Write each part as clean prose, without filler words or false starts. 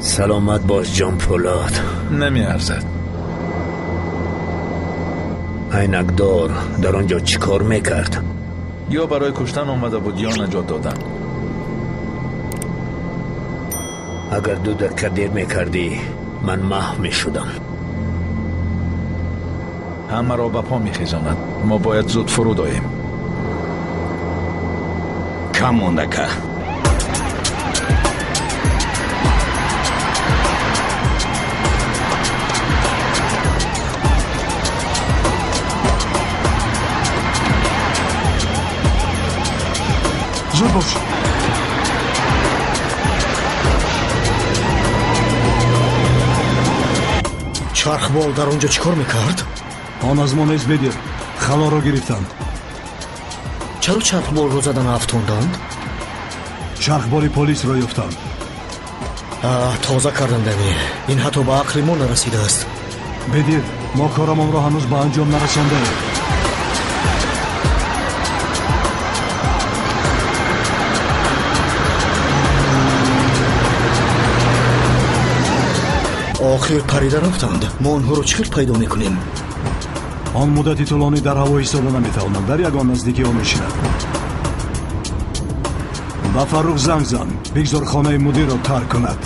سلامت باش جان پولاد. نمیارزد. عینکدار در آنجا چیکار میکرد؟ یا برای کشتن آمده بود یا نجات دادن. اگر 2 دقیقه دیر میکردی من محو میشدم. همه را به پا میخیزاند. ما باید زود فرود آییم. کم مونده. زود باش. چرخبال در آنجا چیکار میکرد؟ آن از ما نیز بدیر. خلا را گرفتند. چرا چرخبال را زدن افتاندند؟ چرخبال پلیس را یافتند. تازه کردند. این حتی به عقل ما نرسیده است. بدیر، ما کارمان را هنوز به انجام نرسانده ایم. آخر پریده رفتند. ما آنها را چطور پیدا میکنیم؟ آن مدتی طولانی در هوا ایستاده نمیتوانند. در یگان نزدیکی ها میشیند. به فرخ زنگ زن. بگذار خانه مدیر را ترک کند.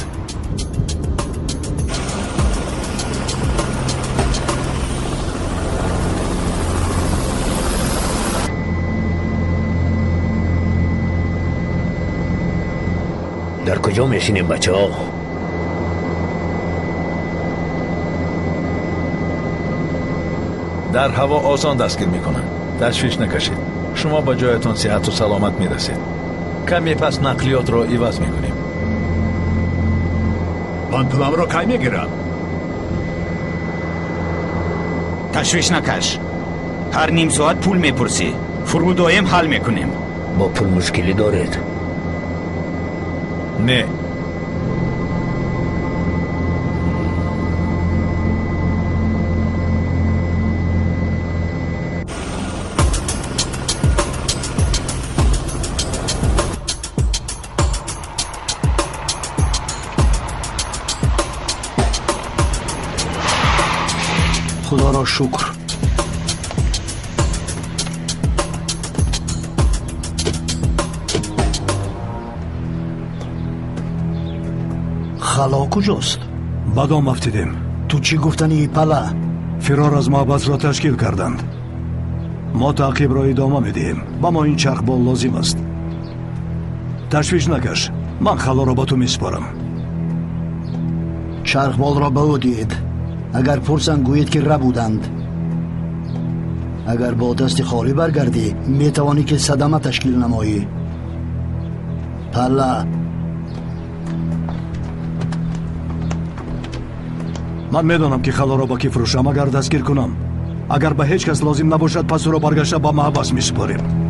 در کجا میشینیم بچه ها؟ در هوا آسان دستگیر میکنند. تشویش نکشید. شما به جایتان صحت و سلامت میرسید. کمی پس نقلیات را عوض میکنیم. من پولم را کی میگیرم؟ تشویش نکش. هر نیم ساعت پول میپرسی. فرود آیم حل میکنیم. با پول مشکلی دارید؟ نه. خدا را شکر. خلا کجاست؟ به دام افتیدیم. تو چی گفتنی پلا؟ فرار از محبس را تشکیل کردند. ما تعقیب را ادامه میدهیم. با ما این چرخبال لازم است. تشویش نکش. من خلا را به تو میسپارم. چرخبال را به او دید. اگر پرسند گویید که ربودند. اگر با دست خالی برگردی میتوانی که صدمه تشکیل نمایی. پلا، من میدانم که خلا را با کی فروشم. اگر دستگیر کنم، اگر به هیچ کس لازم نباشد، پس او را برگشته به محبس میسپاریم.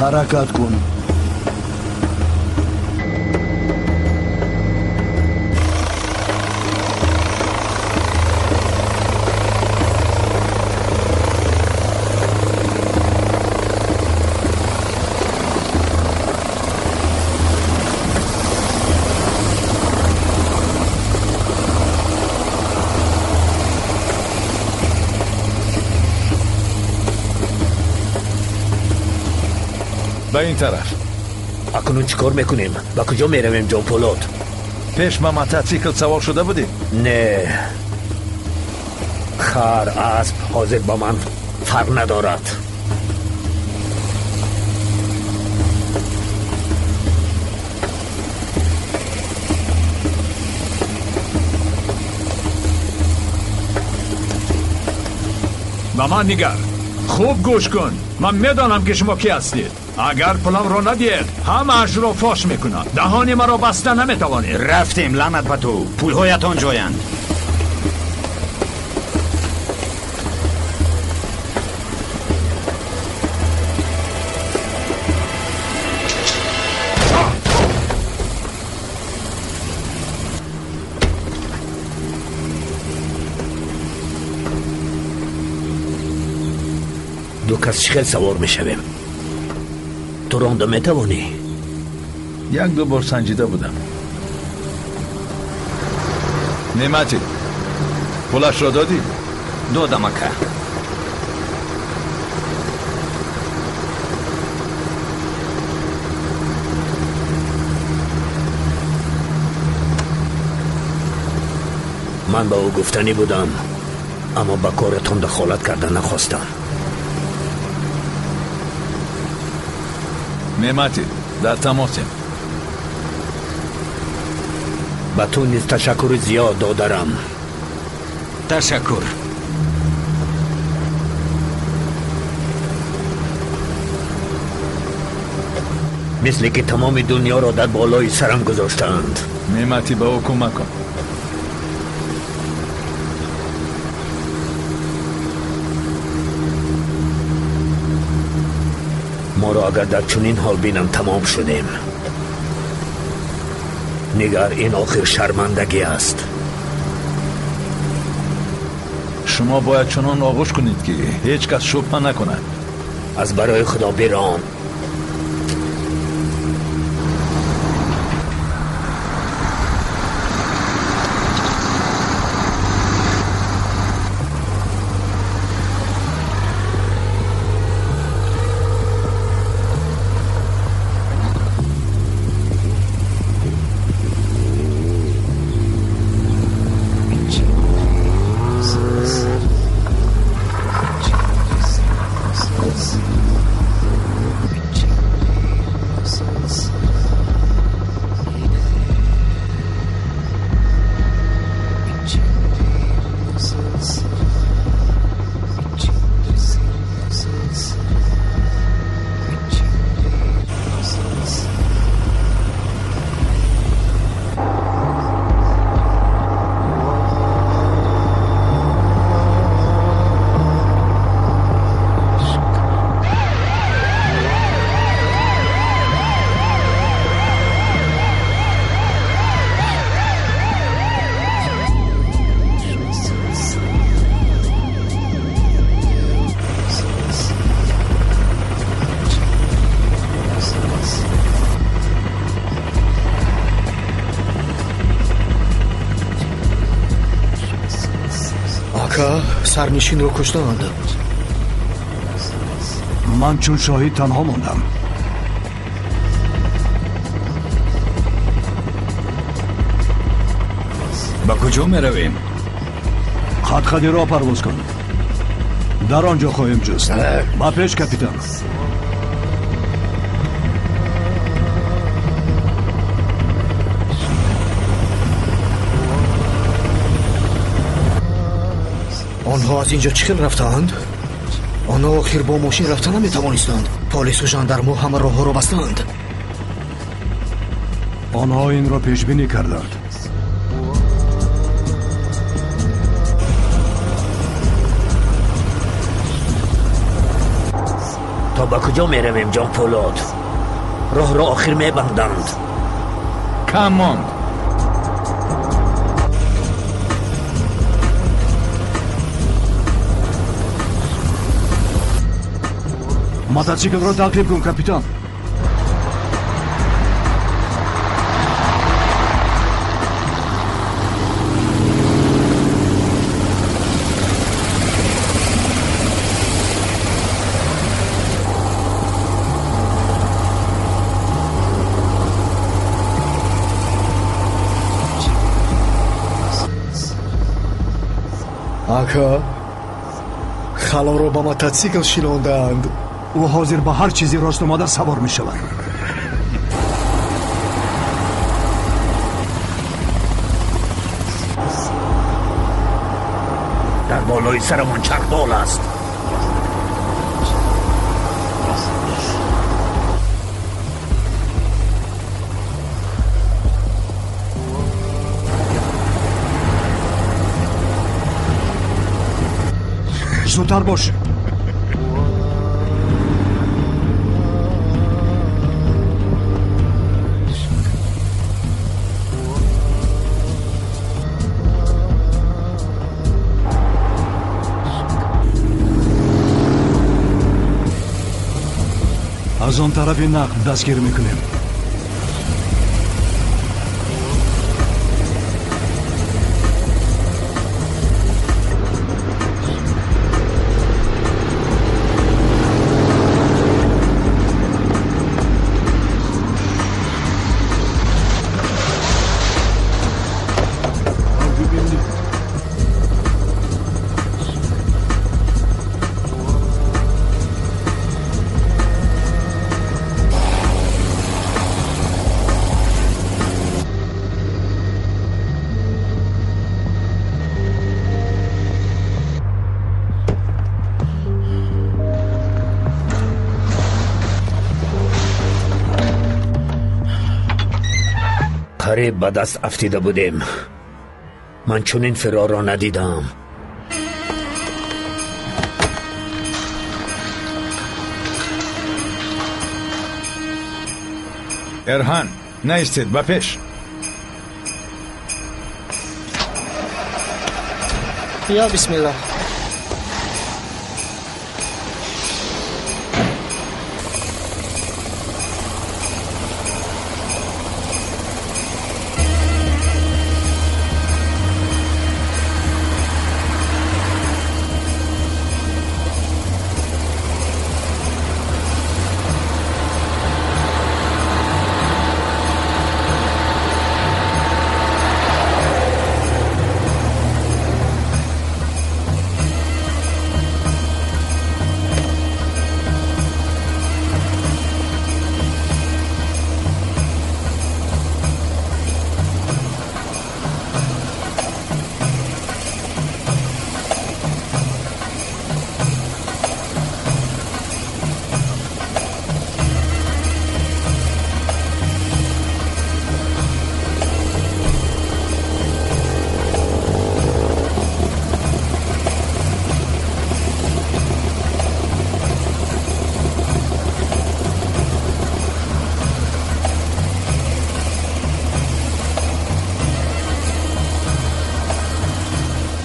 حرکت کن. به این طرف. اکنون چیکار میکنیم؟ به کجا میرویم جان پولاد؟ پیش ما موتورسیکل سوار شده بودیم؟ نه، خر اسب حاضر با من فرق ندارد. به من نگر، خوب گوش کن. من میدانم که شما کی هستید. اگر پولم را ندید همه‌اش را فاش میکنم. دهان مرا بسته نمیتوانید. رفتیم لعنت به تو، پولهایتان جایند. دو کس چخیل سوار میشویم؟ تو رانده میتوانی؟ یک دو بار سنجیده بودم. نعمتی پولش را دادی؟ دادم اکا. من به او گفتنی بودم، اما به کارتان دخالت کرده نخواستم. نعمتی در تماسیم. به تو نیز تشکر زیاد دادرم. تشکر. مثل که تمام دنیا را در بالای سرم گذاشتند. نعمتی به او کمک کن. ما را اگر در چنین حال بینم تمام شدیم. نگر، این آخر شرمندگی است. شما باید چنان آغوش کنید که هیچ کس شبهه نکند. از برای خدا بیران. سرنشین رو کشتند. من چون شاهد تنها ماندم. با کجا می رویم؟ خط خطی را پرواز کن. در آنجا خواهیم جست. با پیش کاپیتان. آنها از اینجا چخیل رفتند؟ آنها آخر با ماشین رفتن نمیتوانستند. پلیس و ژاندارمو همه راه را بستند. آنها این را پیش بینی کردند. تا به کجا می رویم جان پولاد؟ راه را آخر می بندند. کم ماند. موتورسیکل را تعقیب کن کاپیتان. آقا خلا را با موتورسیکل شیلاندند. او حاضر به هر چیزی راست آماده سوار می شود. در بالای سرمان چرخبال است. زودتر باش. از آن طرف نقل دستگیر میکنیم. قریب به دست افتیده بودیم. من چنین فرار را ندیدم. ارهان نیستید، به پیش. یا بسم الله.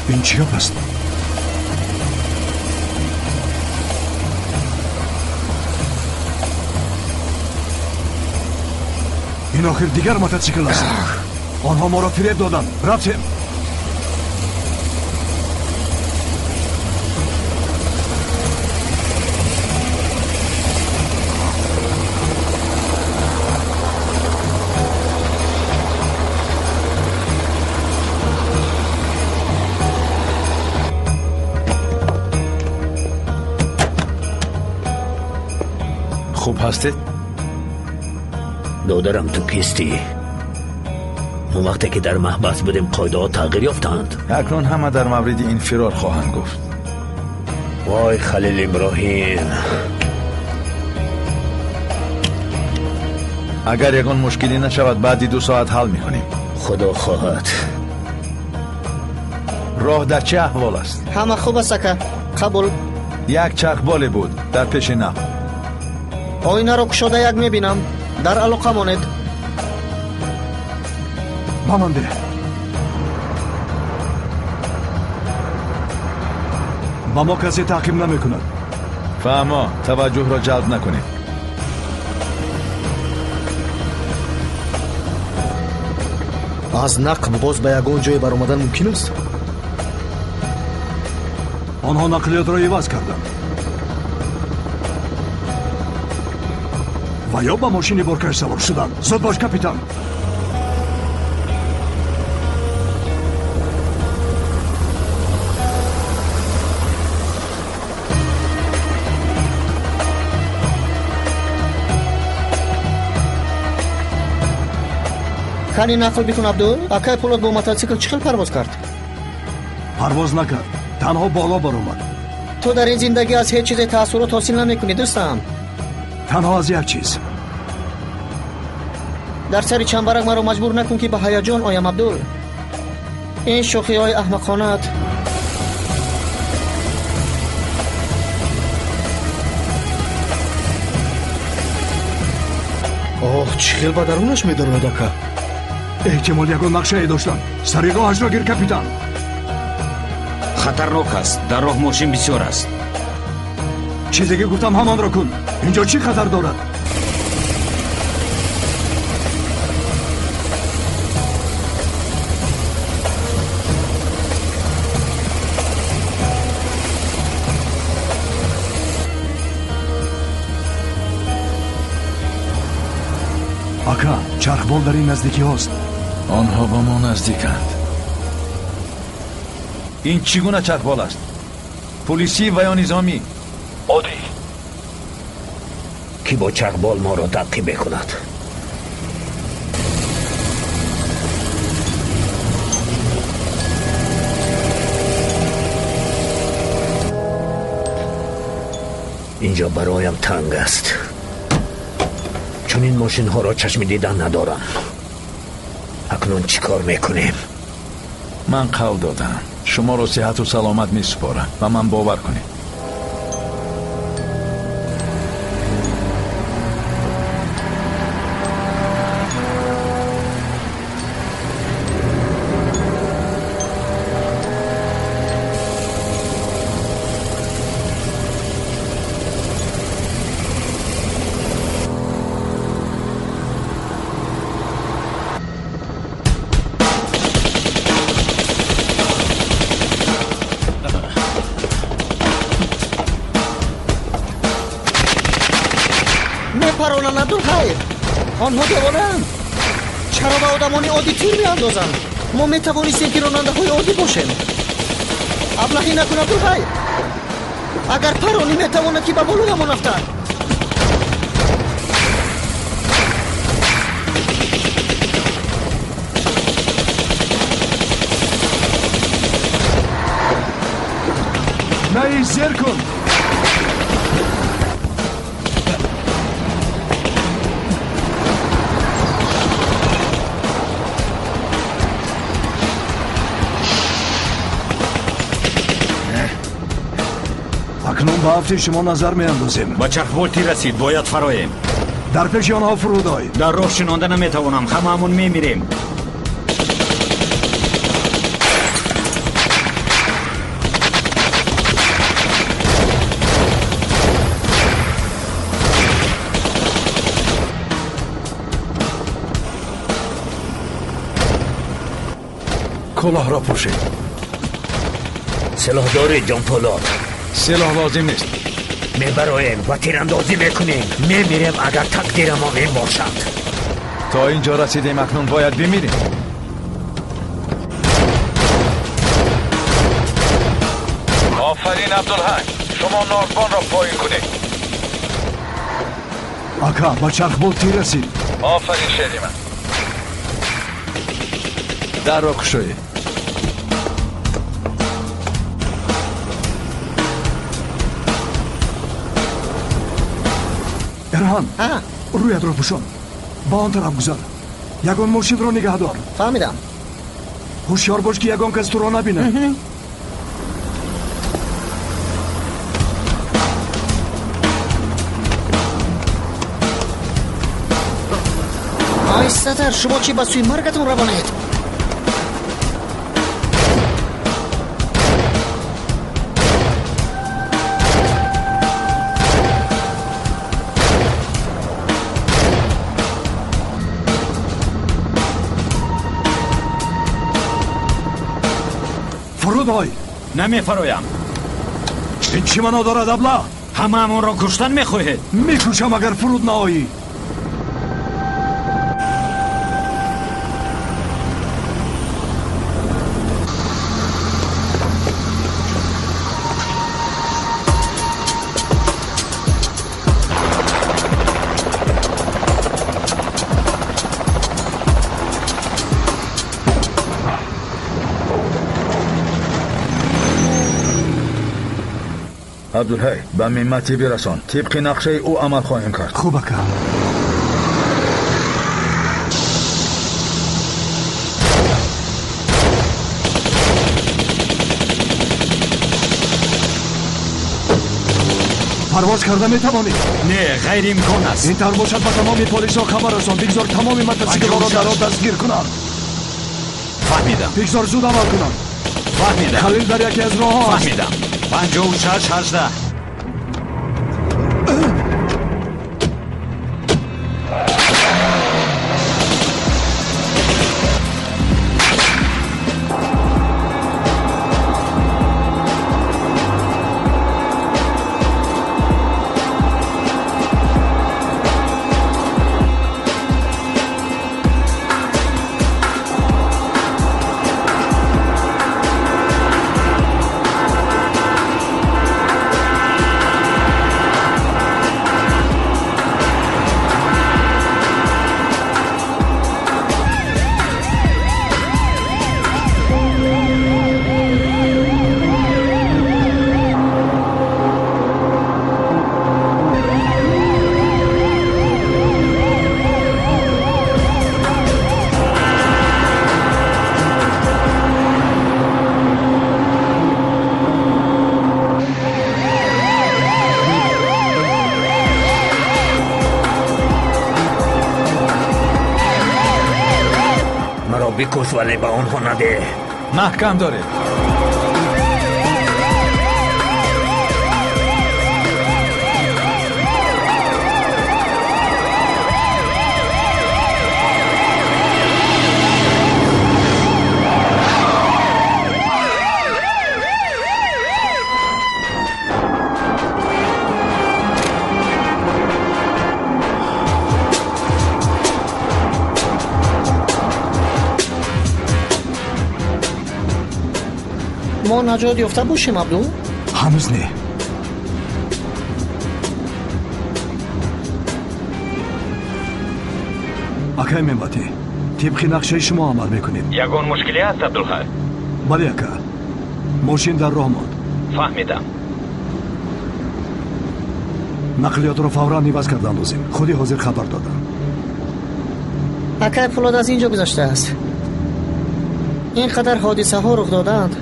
این چی است؟ این آخر دیگر موتورسیکل است. آنها ما را فریب دادند. رفتیم. خوب هستید؟ دادرم تو کیستی؟ ما وقتی که در محبس بودیم قاعده ها تغییر یافتند. اکنون همه در مورد این فرار خواهند گفت. وای خلیل ابراهیم، اگر یگان مشکلی نشود بعدی 2 ساعت حل میکنیم. خدا خواهد. راه در چه احوال است؟ همه خوب است که قبول. یک چرخبال بود در پیش نقل. آینه را کشاده یک میبینم. در علاقه مانید. با من ده. با ما کسی تعقیب نمی کند. فهما، توجه را جلب نکنید. از نقب باز به یگان جای برآمدن ممکن است؟ آنها نقلیات را عوض کردند و یا با ماشین بارکش سوار شدند. زود باش کاپیتان. کانی نقل بکن عبدال. اکای پولاد با موتورسیکل چخل پرواز کرد؟ پرواز نکرد، تنها بالا برآمد. تو در این زندگی از هیچ چیز تاثیرات حاصل نمیکنی دوستم. تنها از یک چیز. در سر چنبرک مرا مجبور نکن که به هیجان آیم عبدال. این شوخی های احمقانت. Оҳ, чӣ хел ба дарунаш медарояд, ака? Эҳтимол ягон нақшае доштанд. Сари роҳашро гир, капитан. Хатарнок аст, дар роҳ мошин бисёр аст. Чизе ки гуфтам ҳамонро кун. Инҷо чӣ хатар дорад? Ака, чархбол дар ин наздикиҳост. Онҳо ба мо наздиканд. Ин чӣ гуна чархбол аст? Пулисӣ ва ё низомӣ? Оддӣ. Ки бо чархбол моро таъқиб мекунад? Инҷо бароям танг аст. Чунин мошинҳоро чашми дидан надорам. Акнун чӣ кор мекунем? Ман қавл додам, шуморо сиҳату саломат месупорам. Ба ман бовар кунед. Мепаронанд, Абдулҳай. Онҳо девонаанд. Чаро ба одамони оддӣ тир меандозанд? Мо метавонистем, ки ронандаҳои оддӣ бошем. Аблаҳӣ накун, Абдулҳай. Агар паронӣ, метавонад, ки ба болоямон афтад. Наи, зер кун. Акнун ба афти шумо назар меандозем. Ба чархбол тир расид, бояд фароем. Дар пеши онҳо фуруд ой. Дар роҳ шинонда наметавонам, ҳамаамон мемирем. Кулоҳро пӯшед. Силоҳ доред, Ҷонполод? Силоҳ лозим нест. Мебароем ва тирандозӣ мекунем. Мемирем, агар тақдирамон ин бошад. То инҷо расидем, акнун бояд бимирем. Офарин, Абдулҳай. Шумо нардбонро поин кунед. Ака, ба чархбол тир расид. Офарин, шери ман. Дарро кушоед. Эрҳан, рӯятро пӯшон. Ба он тараф гузар. Ягон мошинро нигаҳдор. Фаҳмидам. Ҳушёр бош, ки ягон кас туро набинад. Оҳистатар, шумо чӣ ба сӯи маргатон равонед? Фуруд ой. Намефароям. Ин чӣ маъно дорад, абла? Ҳамаамонро куштан мехоҳед? Мекушам, агар фуруд наоӣ. Абдулҳай, ба Мимматӣ бирасон. Тибқи нақшаи ӯ амал хоҳем кард. Хуб, ака. پرواز کرده میتوانی؟ نه، غیر امکان است. این طور باشد به تمام پلیس ها خبر رسان. بگذار تمام موتورسیکل را در راه دستگیر کنند. فهمیدم. بگذار زود عمل کنند. فهمیدم. خلیل در یکی از راه ها است. فهمیدم. 56 18. بکش ولی به آنها نده. محکم داره. ما نجات یافته باشیم عبدو؟ هنوز نه. اکای مماتی، طبق نقشه شما عمل میکنیم. یگان مشکلی هست عبدالخیر؟ بله اکا، ماشین در راه ماند. فهمیدم. نقلیات رو فورا عوض کردن لازم. خودی حاضر خبر دادم. اکای فولاد از اینجا گذشته است. اینقدر حادثه ها رخ دادند،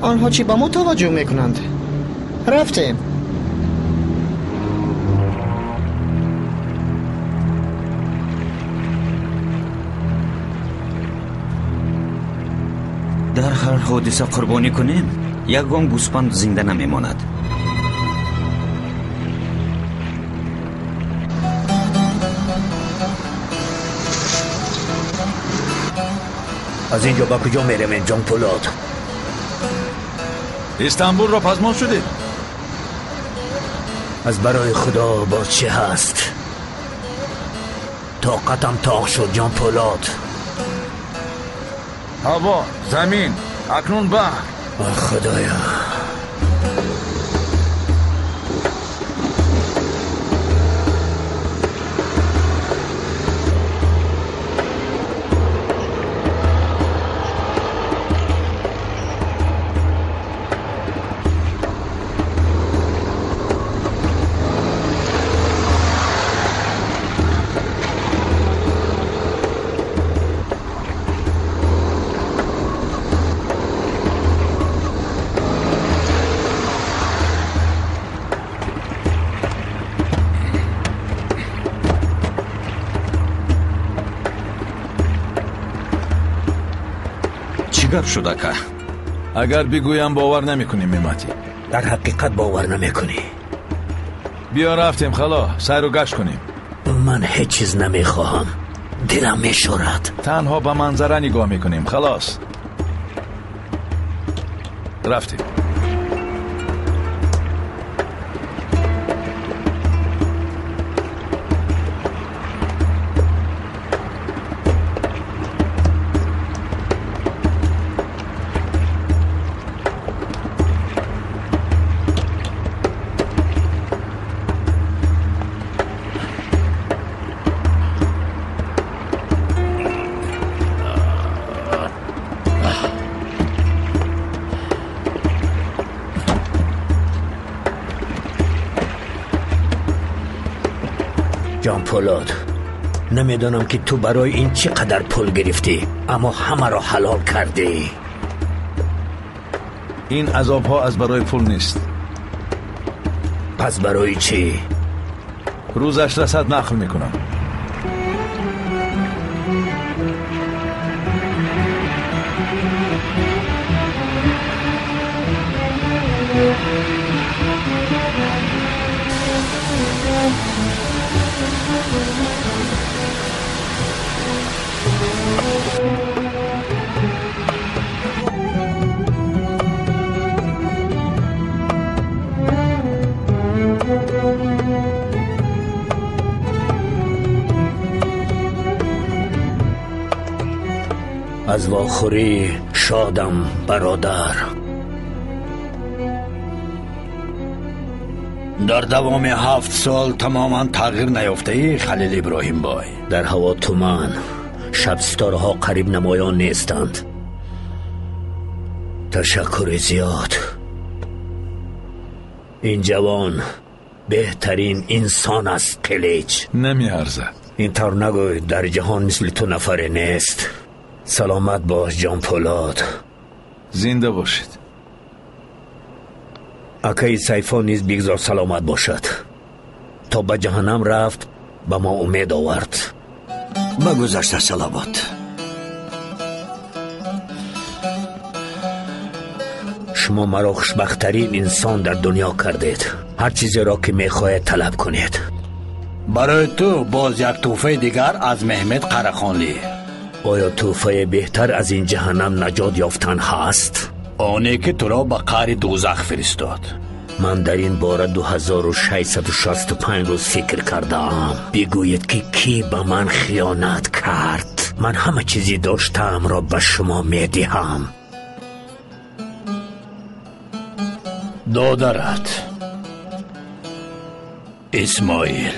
آنها چی به ما توجه میکنند؟ رفتیم. در هر حادثه قربانی کنیم یگان گوسپند زنده نمیماند. از اینجا با کجا میریم جان پولاد؟ استانبول را پزمان شدید. از برای خدا باز چه هست؟ طاقتم تاق شد جان پولاد. هوا، زمین، اکنون بحر. خدایا. گپ شد اکا؟ اگر بگویم باور نمیکنی مماتی. در حقیقت باور نمیکنی. بیا رفتیم خلا، سیر و گشت کنیم. من هیچ چیز نمیخواهم، دلم میشورد. تنها به منظره نگاه میکنیم، خلاص. رفتیم. جان پولاد، نمیدانم که تو برای این چقدر پول گرفتی، اما همه را حلال کردی. این عذاب ها از برای پول نیست. پس برای چی؟ روزش رسد نقل میکنم. از واخوری شادم برادر. در دوام 7 سال تماما تغییر نیافته ای خلیل ابراهیم بای. در هوا تومان، شب ستاره ها قریب نمایان نیستند. تشکر زیاد. این جوان بهترین انسان است قلیچ. نمیارزد. اینطور نگوی، در جهان مثل تو نفری نیست. سلامت باش جان پولاد. زنده باشید. اکای سیفا نیز بگذار سلامت باشد. تا به جهنم رفت به ما امید آورد. به گذشته سلامت. شما مرا خوشبخت‌ترین انسان در دنیا کردید. هر چیزی را که میخواهید طلب کنید. برای تو باز یک تحفه دیگر از محمد قرخانلی. آیا تحفه بهتر از این جهنم نجات یافتن هست؟ آنی که تو را به قعر دوزخ فرستاد. من در این باره 2665 روز فکر کردم. بگویید که کی به من خیانت کرد. من همه چیزی داشتم را به شما میدهم. دادرت اسماعیل.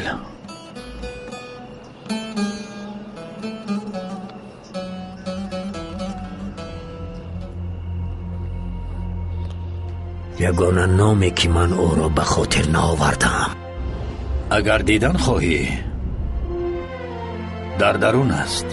یگانه نامی که من او را به خاطر نآوردم. اگر دیدن خواهی در درون است.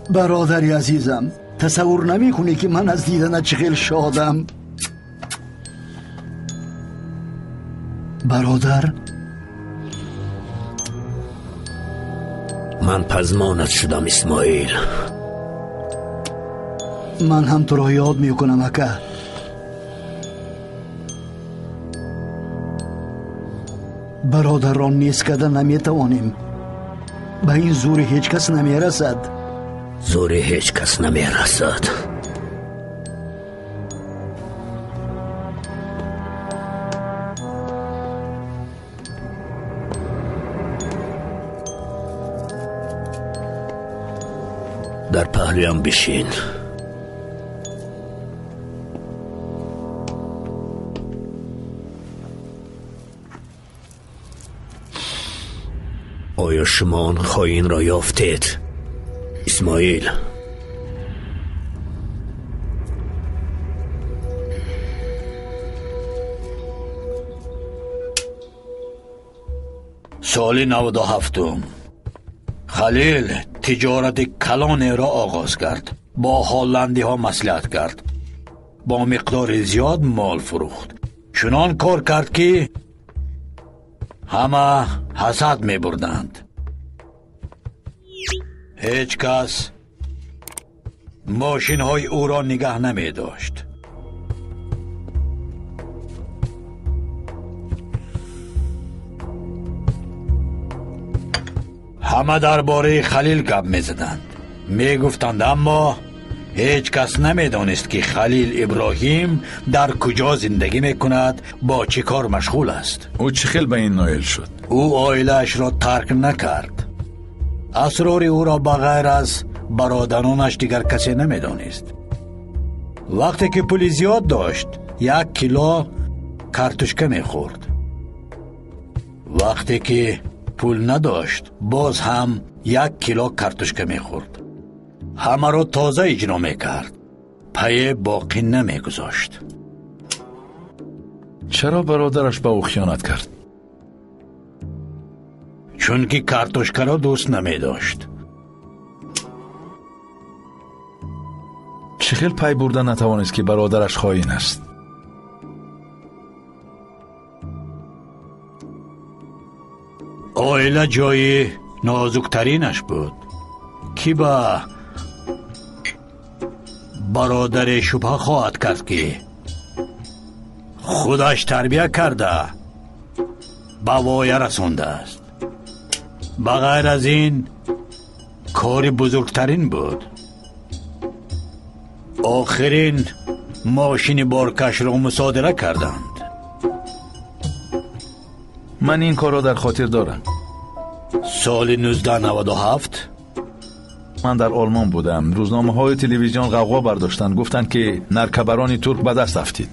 برادری عزیزم، تصور نمی کنی که من از دیدنت چه خیلی شادم. برادر، من پزمانت شدم اسماعیل. من هم تو را یاد می کنم اکا. برادر را نیست کرده نمی توانیم. به این زور هیچ کس نمی رسد. زور هیچ کس نمی رسد. در پهلویم بشین. آیا شما آن خائن را یافتید؟ اسماعیل، سال 97 خلیل تجارت کلان را آغاز کرد. با هالندی ها مصلحت کرد. با مقدار زیاد مال فروخت. چنان کار کرد که همه حسد می بردند. هیچ کس ماشین های او را نگه نمی داشت. همه درباره خلیل گپ می زدند. میگفتند، اما هیچ کس نمیدانست که خلیل ابراهیم در کجا زندگی میکند، با چه کار مشغول است. او چه خیل به این نایل شد؟ او عائله‌اش را ترک نکرد. اسرار او را بغیر از برادرانش دیگر کسی نمیدانست. وقتی که پول زیاد داشت 1 کیلو کارتوشکه میخورد. وقتی که پول نداشت باز هم 1 کیلو کارتوشکه میخورد. همه را تازه اجرا میکرد، پی باقی نمیگذاشت. چرا برادرش به او خیانت کرد؟ چون که کارتوشکه را دوست نمیداشت. چه خیل پی برده نتوانست که برادرش خائن است؟ عائله جای نازکترینش بود که با برادر شبه خواهد کرد که خودش تربیه کرده به وایه رسانده است. بغیر از این کار بزرگترین بود. آخرین ماشین بارکش را مصادره کردند. من این کار را در خاطر دارم. سال 1997 من در آلمان بودم. روزنامه های تلویزیون غوغا برداشتند، گفتند که نرکبران ترک به دست افتید.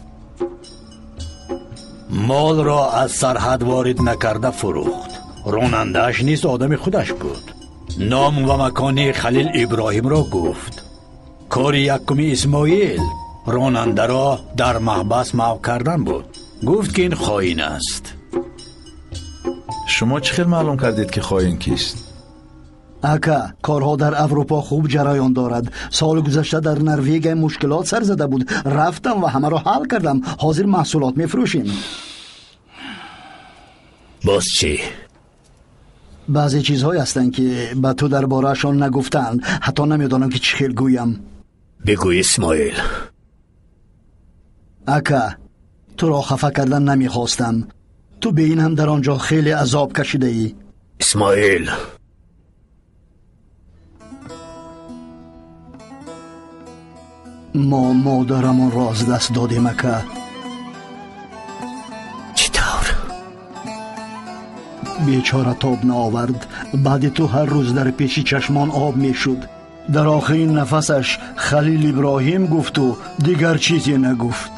مال را از سرحد وارد نکرده فروخت. راننده‌اش نیز آدم خودش بود. نام و مکان خلیل ابراهیم را گفت. کار یکم اسماعیل راننده را در محبس محو کردن بود. گفت که این خائن است. شما چه خیلی معلوم کردید که خائن کیست؟ اکا، کارها در اروپا خوب جریان دارد. سال گذشته در نروژ مشکلات سر زده بود. رفتم و همه را حل کردم. حاضر محصولات میفروشیم. باز چی؟ بعضی چیزهایی هستند که به تو درباره‌شان نگفتند. حتی نمیدانم که چه خیل گویم. بگوی اسماعیل. اکا، تو را خفه کردن نمیخواستم. تو به این هم در آنجا خیلی عذاب کشیده ای. اسماعیل، ما مادرمان را از دست دادیم اکا. چطور؟ بیچاره تاب نآورد. بعد تو هر روز در پیش چشمان آب میشد. در آخرین نفسش خلیل ابراهیم گفت و دیگر چیزی نگفت.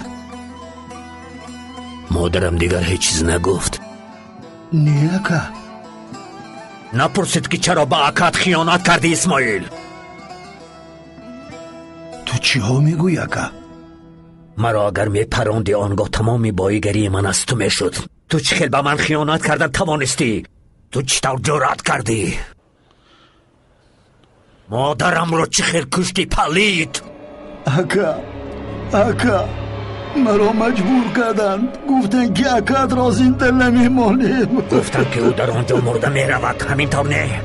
مادرم دیگر هیچ چیز نگفت؟ نه اکا. نپرسید که چرا با اکات خیانت کردی اسماعیل؟ تو چی ها میگویی اکا؟ مرا اگر میپراندی آنگاه تمامی بایگری من از تو میشد. تو چه خیلی به من خیانت کردن توانستی؟ تو چطور جرأت کردی؟ مادرم رو چه خیلی کشتی پلید؟ اکا، اکا، مرا مجبور کردند. گفتند که اکات را زنده نمیمانیم. گفتند که او در آنجا مرده میرود، همینطور نه؟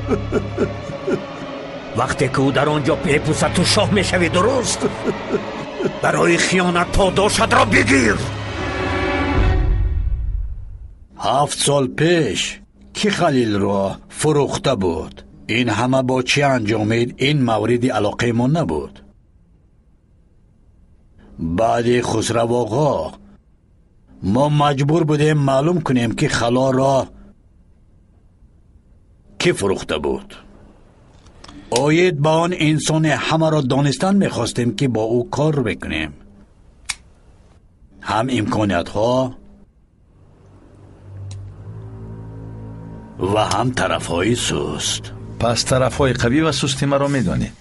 وقتی که او در آنجا بپوسد تو شاه میشوی، درست؟ برای خیانت پاداشت را بگیر. 7 سال پیش کی خلیل را فروخته بود؟ این همه با چی انجامید؟ این مورد علاقه ما نبود. بعد خسرو آقا ما مجبور بودیم معلوم کنیم که خلا را کی فروخته بود. آید با آن انسان همه را دانستن میخواستیم که با او کار بکنیم. هم امکانیت ها و هم طرف های سست. پس طرف های قوی و سستی مرا میدانی؟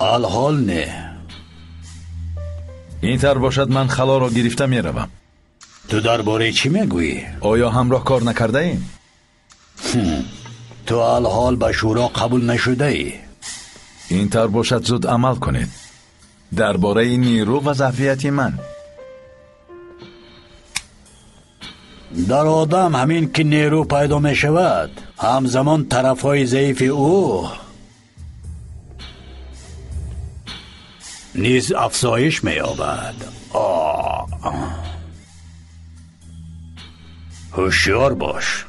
الحال نه. این تر باشد من خلا را گرفته میروم. تو درباره چی میگویی؟ آیا همراه کار نکرده ایم؟ تو الحال به شورا قبول نشده ای. این تر باشد زود عمل کنید. درباره نیرو و ضعفیت من. در آدم همین که نیرو پیدا می شود، همزمان طرف های ضعیف او نیز افزایش می یابد. هوشیار باش.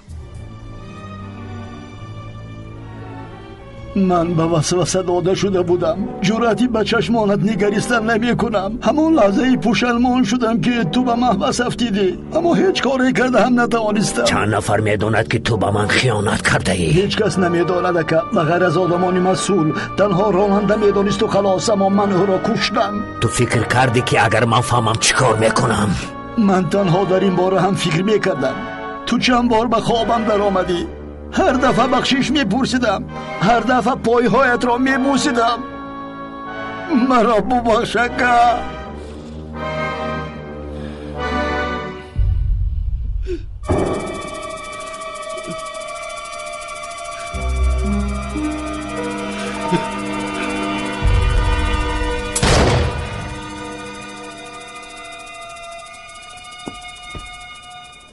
من به وسوسه داده شده بودم. جرأتی به چشمانت نگریستن نمی کنم. همون لحظه پشیمان شدم که تو به محبس افتیدی، اما هیچ کاری کرده هم نتوانستم. چند نفر میداند که تو به من خیانت کرده ای؟ هیچ کس نمیداند که به غیر از آدمان مسئول. تنها راننده میدانست و خلاص، اما من او را کشتم. تو فکر کردی که اگر من فهمم چیکار میکنم؟ من تنها در این باره هم فکر میکردم. تو چند بار به خوابم در آمدی. هر دفعه بخشش میپرسیدم، هر دفعه پایهایت را میبوسیدم. مرا ببخش اکا.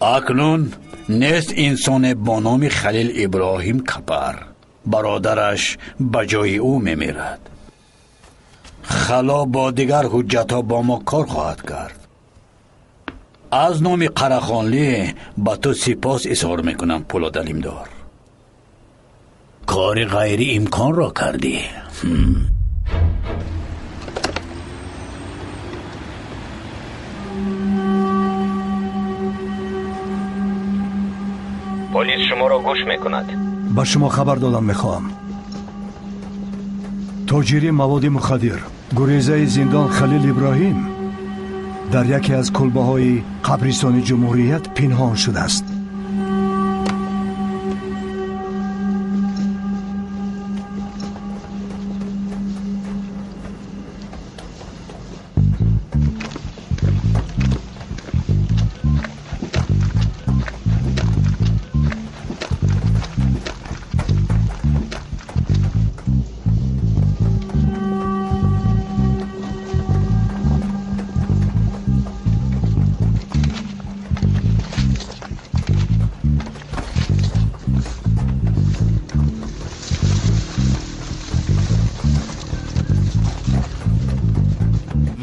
اکنون نیست انسان با نام خلیل ابراهیم کپر. برادرش به جای او میمیرد. خلا با دیگر حجتها با ما کار خواهد کرد. از نام قرخانلی به تو سپاس اظهار میکنم پولاد علیمدار. کار غیر امکان را کردی. پلیس شما را گوش میکند. به شما خبر دادم میخواهم. تاجری مواد مخدر گریزه زندان خلیل ابراهیم در یکی از کلبه های قبرستان جمهوریت پنهان شده است.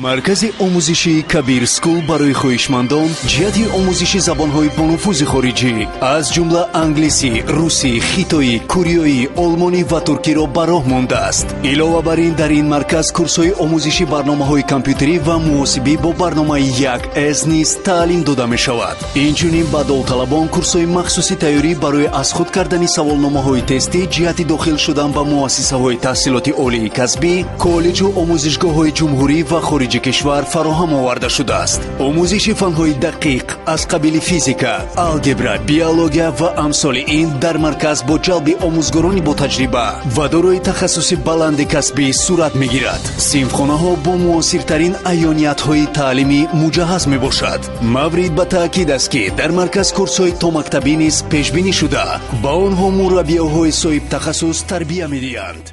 مرکز آموزشی کبیر سکول برای خواهشمندان جهت آموزش زبان‌های بانفوذ خارجی از جمله انگلیسی، روسی، خیتایی، کوریایی، آلمانی و ترکی را به راه مانده است. علاوه بر این در این مرکز کورس‌های آموزشی برنامه‌های کامپیوتری و محاسبی با برنامه 1S نیز تعلیم داده می‌شود. اینچنین به داوطلبان کورس‌های مخصوص تیاری برای از خود کردن سوالنامه‌های تستی جهت داخل شدن به مؤسسه‌های تحصیلات عالی کسبی، کالج و آموزشگاه‌های جمهوری و خارج کشور فراهم آورده شده است. آموزش فن‌های دقیق از قبیل فیزیکا، الگبرا، بیولوژی و امثال این در مرکز با جلب آموزگاران با تجربه و دارای تخصص بلند کسبی صورت می‌گیرد. صنفخانه‌ها با معاصرترین عیانیت‌های تعلیمی مجهز می‌باشد. مورد به تأکید است که در مرکز کورس‌های تامکتبی نیز پیش‌بینی شده. با آنها مربی‌های صاحب تخصص تربیه می‌دهند.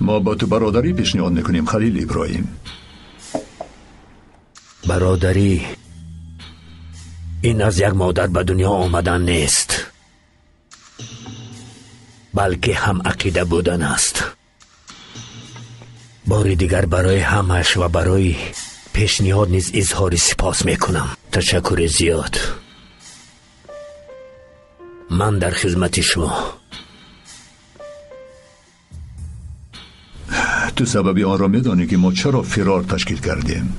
ما با تو برادری پیشنهاد میکنیم خلیل ابراهیم. برادری این از یک مادر به دنیا آمدن نیست، بلکه هم عقیده بودن است. بار دیگر برای همش و برای پیشنهاد نیز اظهار سپاس میکنم. تشکر زیاد. من در خدمت شما. تو سبب آن را میدانی که ما چرا فرار تشکیل کردیم.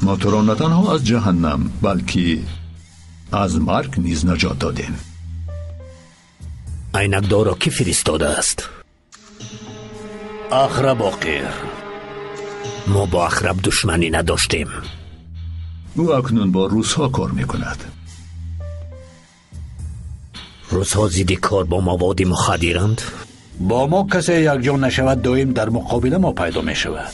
ما تو را نه تنها از جهنم بلکه از مرگ نیز نجات دادیم. عینکدار را کی فرستاده است؟ اخرب آقیر. ما با اخرب دشمنی نداشتیم. او اکنون با روس‌ها کار میکند. روس‌ها زیدی کار با مواد مخدرند؟ با ما کسی یکجا نشود دائم در مقابل ما پیدا می شود.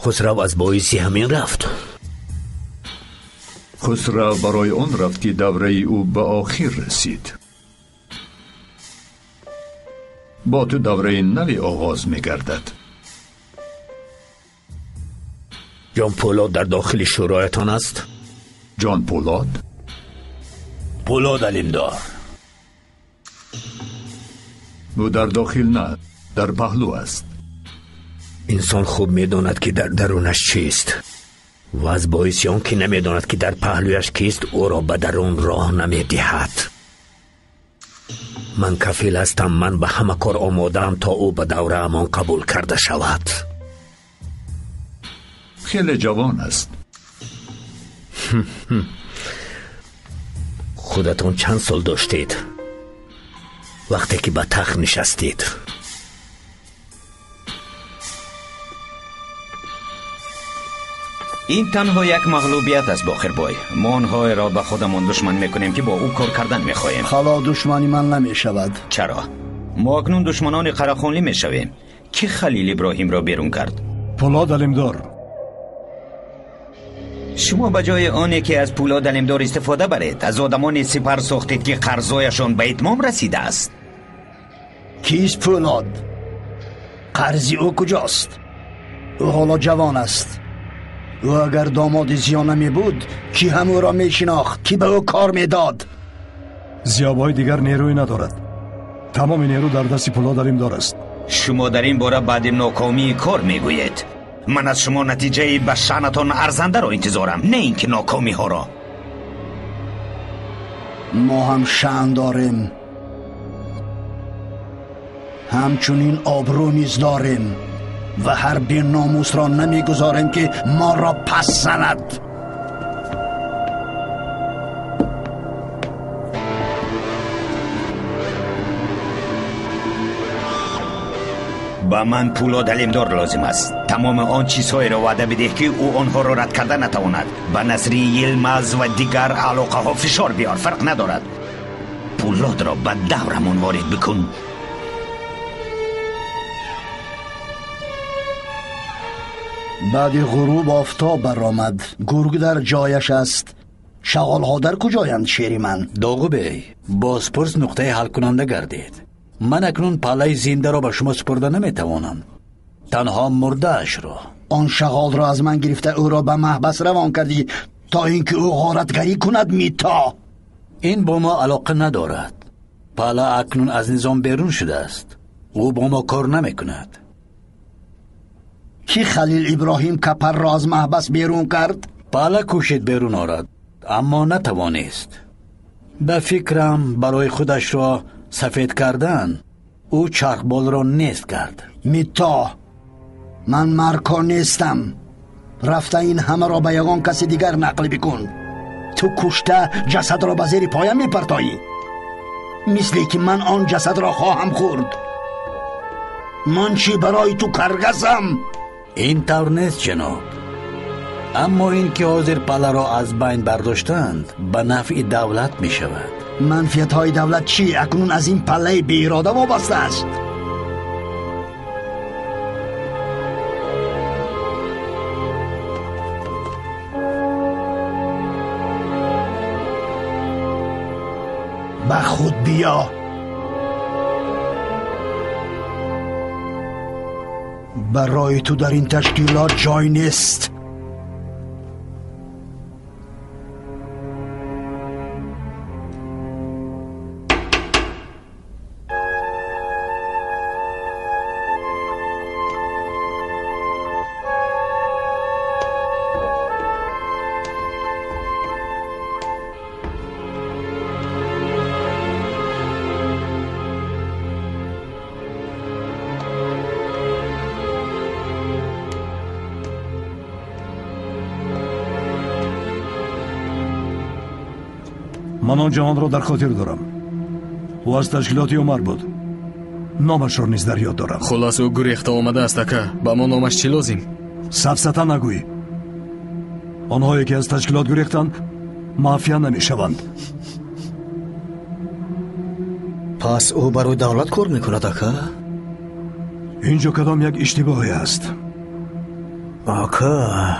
خسرو از باعث همین رفت. خسرو برای آن رفت که دوره او به آخر رسید. با تو دوره نوی آغاز می گردد. جان پولاد در داخل شورایتان است؟ جان پولاد؟ پولاد علیمدار. او در داخل نه، در پهلو است. انسان خوب میداند که در درونش چیست و از باعث آن که نمیداند که در پهلویش کیست او را به درون راه نمیدهد. من کفیل هستم. من به همه کار آماده‌ام تا او به دوره امان قبول کرده شود. خیلی جوان است. خودتان چند سال داشتید وقتی که به تخت نشستید؟ این تنها یک مغلوبیت است باخربای. ما آنها را به خودمان دشمن میکنیم که با او کار کردن میخواهیم. خلا دشمنی من نمیشود. چرا؟ ما اکنون دشمنان قرخانلی میشویم. کی خلیل ابراهیم را بیرون کرد؟ پولاد علیمدار. شما به جای آنی که از پولاد علیمدار استفاده برید، از آدمان سپر ساختید که قرضایشان به اتمام رسیده است. کیست پولاد؟ قرضی او کجاست؟ او حالا جوان است. او اگر داماد زیا نمی بود کی هم او را می شناخت؟ کی به او کار می داد؟ زیابای دیگر نیروی ندارد. تمام نیرو در دست پولاد علیمدار است. شما در این باره بعد ناکامی کار می گویید. من از شما نتیجه به شأنتان ارزنده را انتظارم، نه اینکه ناکامی ها را. ما هم شأن داریم، همچنین آبرو نیز داریم و هر بی ناموس را نمیگذاریم که ما را پس زند. به من پولاد علیمدار لازم است. تمام آن چیزهای را وعده بده که او آنها را رد کرده نتواند. به نصری یلمز و دیگر علاقه ها فشار بیار، فرق ندارد. پولاد را به دورمان وارد بکن. بعد غروب آفتاب برآمد. گرگ در جایش است. شغالها در کجایند شیری من؟ داغو بی، بازپرس نقطه حل کننده گردید. من اکنون پلای زنده را به شما سپرده نمیتوانم، تنها مرده اش را. آن شغال را از من گرفته او را به محبس روان کردی تا اینکه او غارتگری کند. میتا این با ما علاقه ندارد. پلا اکنون از نظام بیرون شده است. او با ما کار نمیکند. کی خلیل ابراهیم کپر را از محبس بیرون کرد؟ پلا کوشید بیرون آرد اما نتوانست. به فکرم برای خودش را سفید کردن او چرخبال را نیست کرد. میتا من مرکا نیستم. رفته این همه را به یگان کسی دیگر نقل بکن. تو کشته جسد را به زیر پایم میپرتایی، مثلی که من آن جسد را خواهم خورد. من چی برای تو کرگسم؟ این طور نیست جناب. اما این که حاضر پله را از بین برداشتند به نفع دولت می شود. منفیت های دولت چی؟ اکنون از این پله بی اراده وابسته است. به خود بیا. برای تو در این تشکیلات جای نیست. من آن جوان را در خاطر دارم. او از تشکیلات عمر بود. نامش را نیز در یاد دارم. خلاص او گریخته آمده است اکا. به ما نامش چی لازم؟ سفسطه نگوی. آنهایی که از تشکیلات گریختند مافیا نمیشوند. پس او برای دولت کار میکند اکا؟ اینجا کدام یک اشتباهی است. آکا،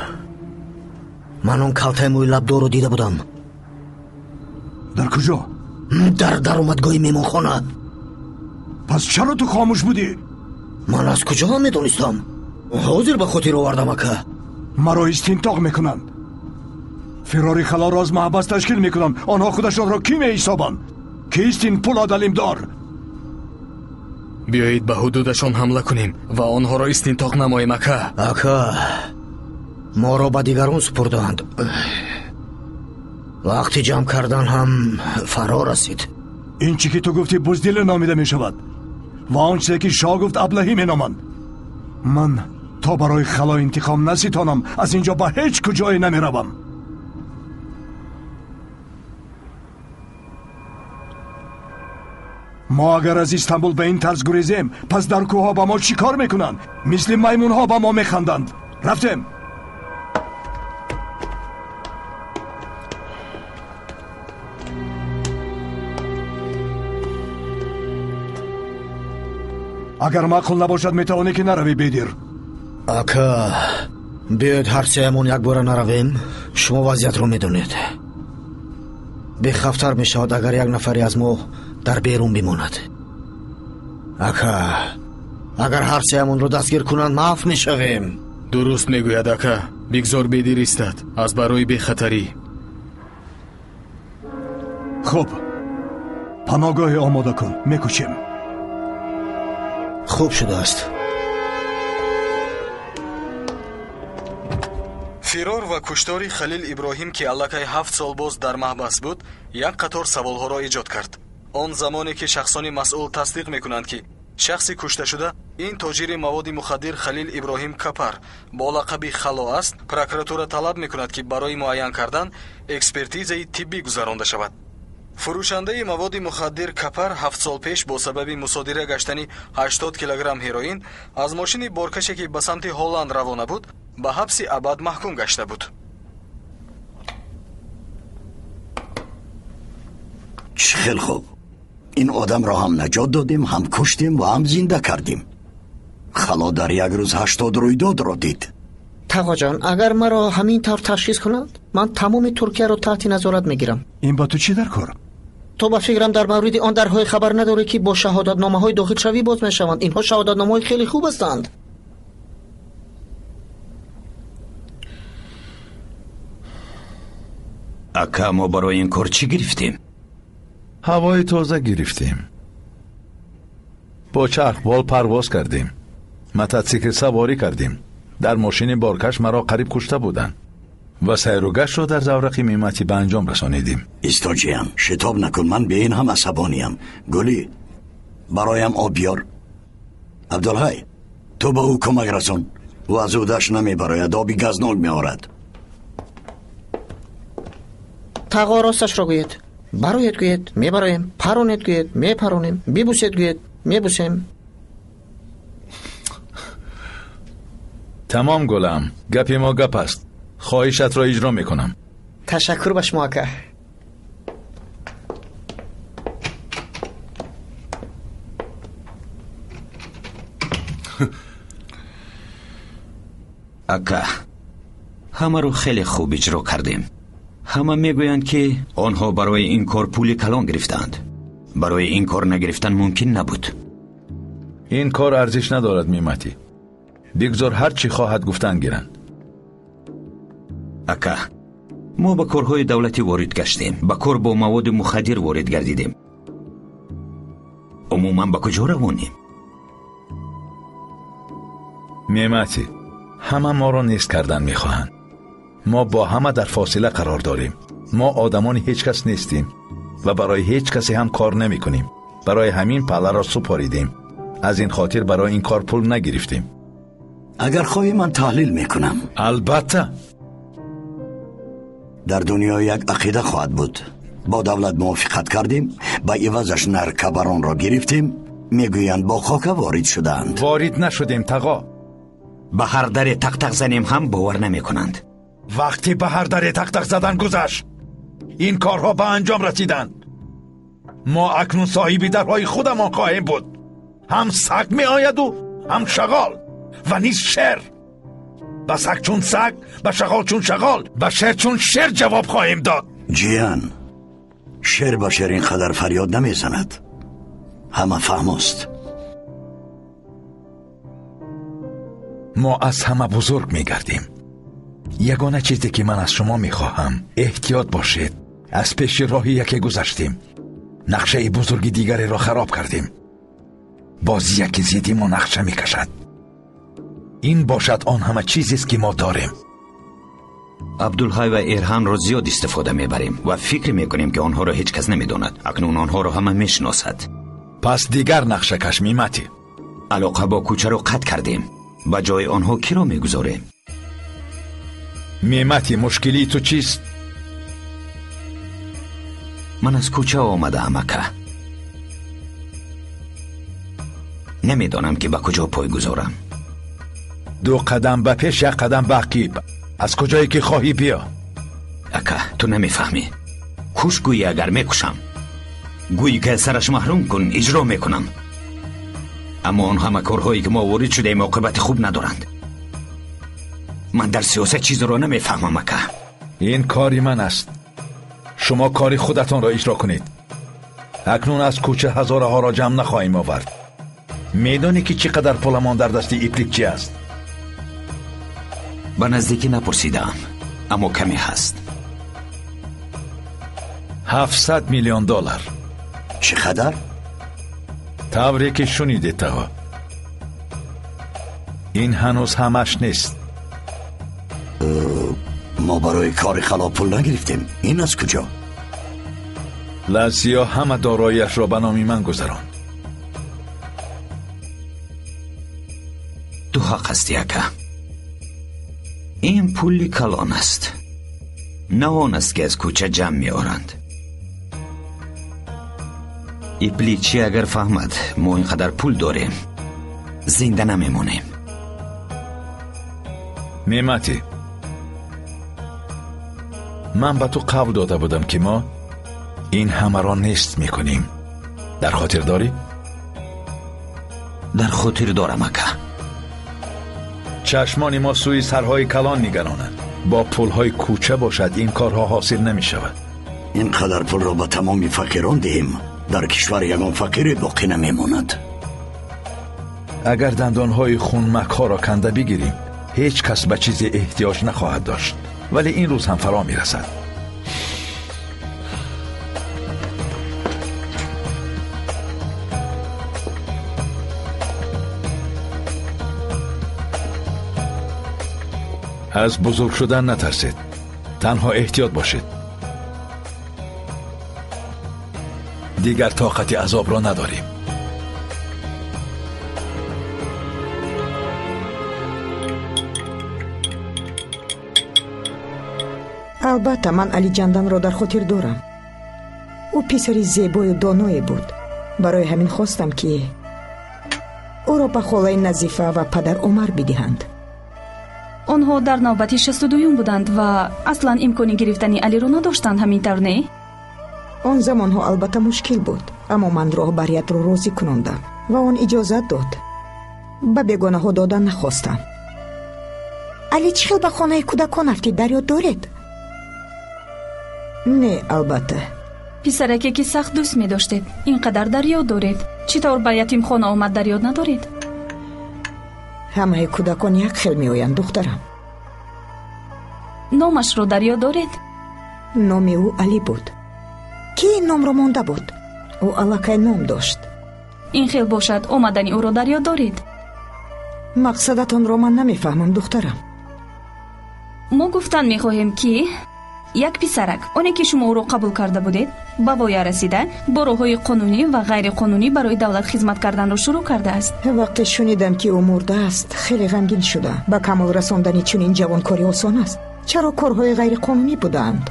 من اون کلته موی لبدار رو دیده بودم. در کجا؟ در درآمدگاه میمانخانه. پس چرا تو خاموش بودی؟ من از کجا میدونستم؟ حاضر به خاطر آوردم اکا. مرا استنتاق میکنند. فراری خلا را از محبس تشکیل میکنند. آنها خودشان را کی میحسابند؟ کیست این پولاد علمدار؟ بیایید به حدودشان حمله کنیم و آنها را استنتاق نماییم اکا. اکا، ما را به دیگران سپردند. وقتی جمع کردن هم فرا رسید. این چی که تو گفتی بزدل نامیده می شود و آنچه که شاه گفت ابلهی می نامند. من تا برای خلا انتقام نستانم از اینجا به هیچ کجای نمی روم. ما اگر از استانبول به این طرز گریزیم پس در کوه با ما چی کار میکنند؟ مثل میمون ها با ما میخندند. رفتیم. اگر معقول نباشد میتوانی که نروی بیدیر. اکا، بیاید هر سهمون یک بار نرویم. شما وضعیت رو میدونید. بخفتر میشود اگر یک نفری از ما در بیرون بماند. اکا، اگر هر سهمون رو دستگیر کنند معاف میشویم. درست میگوید اکا. بگذار بیدیر ایستد از برای بیخطری. خب پناهگاه آماده کن، میکوچیم. خوب شده است. فرار و کشتار خلیل ابراهیم که الکی 7 سال باز در محبس بود یک قطار سوالها را ایجاد کرد. آن زمانی که شخصان مسئول تصدیق میکنند که شخصی کشته شده این تاجر مواد مخدر خلیل ابراهیم کپر با لقب خلا است، پروکراتور طلب میکند که برای معین کردن اکسپرتیز طبی گذرانده شود. فروشنده مواد مخدر کپر 7 سال پیش با سبب مصادره گشتن 80 کیلوگرم هروئین از ماشین بارکشی که به سمت هلند روانه بود به حبس ابد محکوم گشته بود. خیلی خوب، این آدم را هم نجات دادیم، هم کشتیم و هم زنده کردیم. خلا در یک روز 80 رویداد را دید. تقا جان، اگر مرا همین طور تشخیص کنند من تمام ترکیه را تحت نظارت میگیرم. این با تو چی در کار؟ تو با فکرم در مورد آن درهای خبر نداری که با شهادتنامه های داخل شوی باز میشوند. اینها شهادتنامه های خیلی خوب هستند. اکا، ما برای این کار چی گرفتیم؟ هوای تازه گرفتیم. با چرخبال پرواز کردیم. موتورسیکل سواری کردیم. در ماشین بارکش مرا قریب کشته بودند و سیر و گشت را در زورق میمتی به انجام رسانیدیم. استاجیم، شتاب نکن، من به این هم عصبانیم. گلی، برایم آب بیار. عبدالحی، تو به او کمک رسان. او از عهده‌اش نمیبراید، آبی گزناک میآورد. تقا، راستش را گوید. برایت گوید میبرایم، پرانید گوید میپرانیم، بیبوسید گوید میبوسیم. تمام گلم، گپی ما گپ است. خواهشت را اجرا میکنم. تشکر به شما اکا. اکا، همه رو خیلی خوب اجرا کردیم. همه میگویند که آنها برای این کار پول کلان گرفتند. برای این کار نگرفتن ممکن نبود. این کار ارزش ندارد میمتی. بگذار هر چی خواهد گفتن گیرند. اکا، ما به کارهای دولتی وارد گشتیم، به کار با مواد مخدر وارد گردیدیم. عموما به کجا روانیم؟ میمتی، همه ما را نیست کردن میخواهند. ما با همه در فاصله قرار داریم. ما آدمان هیچ کس نیستیم و برای هیچ کسی هم کار نمی کنیم. برای همین پله را سپاریدیم. از این خاطر برای این کار پول نگرفتیم. اگر خواهی من تحلیل میکنم. البته. در دنیا یک عقیده خواهد بود. با دولت موافقت کردیم، به عوضش نرکبران را گرفتیم. میگویند با خاک وارد شدند. وارد نشدیم تقا. به هر در تق تق زنیم هم باور نمی کنند. وقتی به هر در تق تق زدن گذشت، این کارها به انجام رسیدند. ما اکنون صاحب درهای خودمان خواهیم بود. هم سگ می آید و هم شغال و نیز شعر. به سگ چون سگ، به شغال چون شغال، به شعر چون شعر جواب خواهیم داد. جیان، شعر با شعر اینقدر فریاد نمیزند. همه فهم است. ما از همه بزرگ میگردیم. یگانه چیزی که من از شما میخواهم احتیاط باشید. از پیش راهی یکی گذشتیم، نقشه بزرگ دیگری را خراب کردیم. باز یکی زیدی ما نقشه میکشد. این باشد آن همه چیزی است که ما داریم. عبدالحی و ایرهان را زیاد استفاده میبریم و فکر میکنیم که آنها را هیچ کس نمیداند. اکنون آنها را همه میشناسد. پس دیگر نقشه کش میمتی. علاقه با کوچه را قطع کردیم. به جای آنها کی را میگذاریم؟ میمتی، مشکلی تو چیست؟ من از کوچه آمده ام اکه. نمیدانم که به کجا پای گذارم. 2 قدم به پیش، 1 قدم به عقب. از کجایی که خواهی بیا. اکه تو نمیفهمی. کوش گویی اگر میکشم، گویی که سرش محروم کن اجرا میکنم. اما آن همه کارهایی که ما وارد شده عاقبت خوب ندارند. من در سیاست چیز را نمیفهمم اکه. این کاری من است. شما کاری خودتان را اجرا کنید. اکنون از کوچه هزاره ها را جمع نخواهیم آورد. میدانی که چقدر پولمان در دست ایپلیکچی است؟ به نزدیکی نپرسیدم، اما کمی هست. 700 میلیون دلار. چقدر؟ طوری که شنیدید تا. این هنوز همش نیست. ما برای کار خلاف پول نگرفتیم. این از کجا؟ لزیا همه داراییش را به نام من گذراند. تو حق هستی اکه. این پولی کلان است. نه آن است که از کوچه جمع می آرند. ایپلیچی اگر فهمد ما اینقدر پول داریم زنده نمیمونیم. نعمتی، من به تو قول داده بودم که ما این همه را نیست میکنیم. در خاطر داری؟ در خاطر دارم اکه. چشمان ما سوی سرهای کلان نگرانند. با پولهای کوچه باشد این کارها حاصل نمی شود. این قدر پول را به تمام فقیران دهیم، در کشور یگان فقیر باقی نمیماند. اگر دندانهای خونمک ها را کنده بگیریم هیچ کس به چیزی احتیاج نخواهد داشت. ولی این روز هم فرا می رسد. از بزرگ شدن نترسید، تنها احتیاط باشید. دیگر طاقت عذاب را نداریم. البته من علی جندان را در خاطر دارم. او پسر زیبای و دانایی بود. برای همین خواستم که او را به خاله نظیفه و پدر عمر بدهند. آنها در نوبت 62 بودند و اصلا امکان گرفتن علی را نداشتند، همینطور نه؟ آن زمانها البته مشکل بود، اما من راهبریت را راضی کناندم و آن اجازت داد. به بیگانه ها دادن نخواستم. علی چه خیل به خانه کودکان افتید در یاد دارید؟ نه البته. پسرکی که سخت دوست می داشتید اینقدر در یاد دارید، چطور به یتیم خانه آمد در یاد ندارید؟ همه کودکان یک خیل می آیند دخترم. نامش را در یاد دارید؟ نام او علی بود. کی این نام را مانده بود؟ او الکی نام داشت. این خیل باشد آمدن او را در یاد دارید؟ مقصدتان را من نمیفهمم دخترم. ما گفتن میخواهیم که یک پسرک، آنی که شما او را قبول کرده بودید، به وایه رسیده با راه‌های قانونی و غیر قانونی برای دولت خدمت کردن را شروع کرده است. وقتی شنیدم که او مرده است خیلی غمگین شدم. به کمال رساندن چنین جوانکاری آسان است. چرا کارهای غیر قانونی بودند؟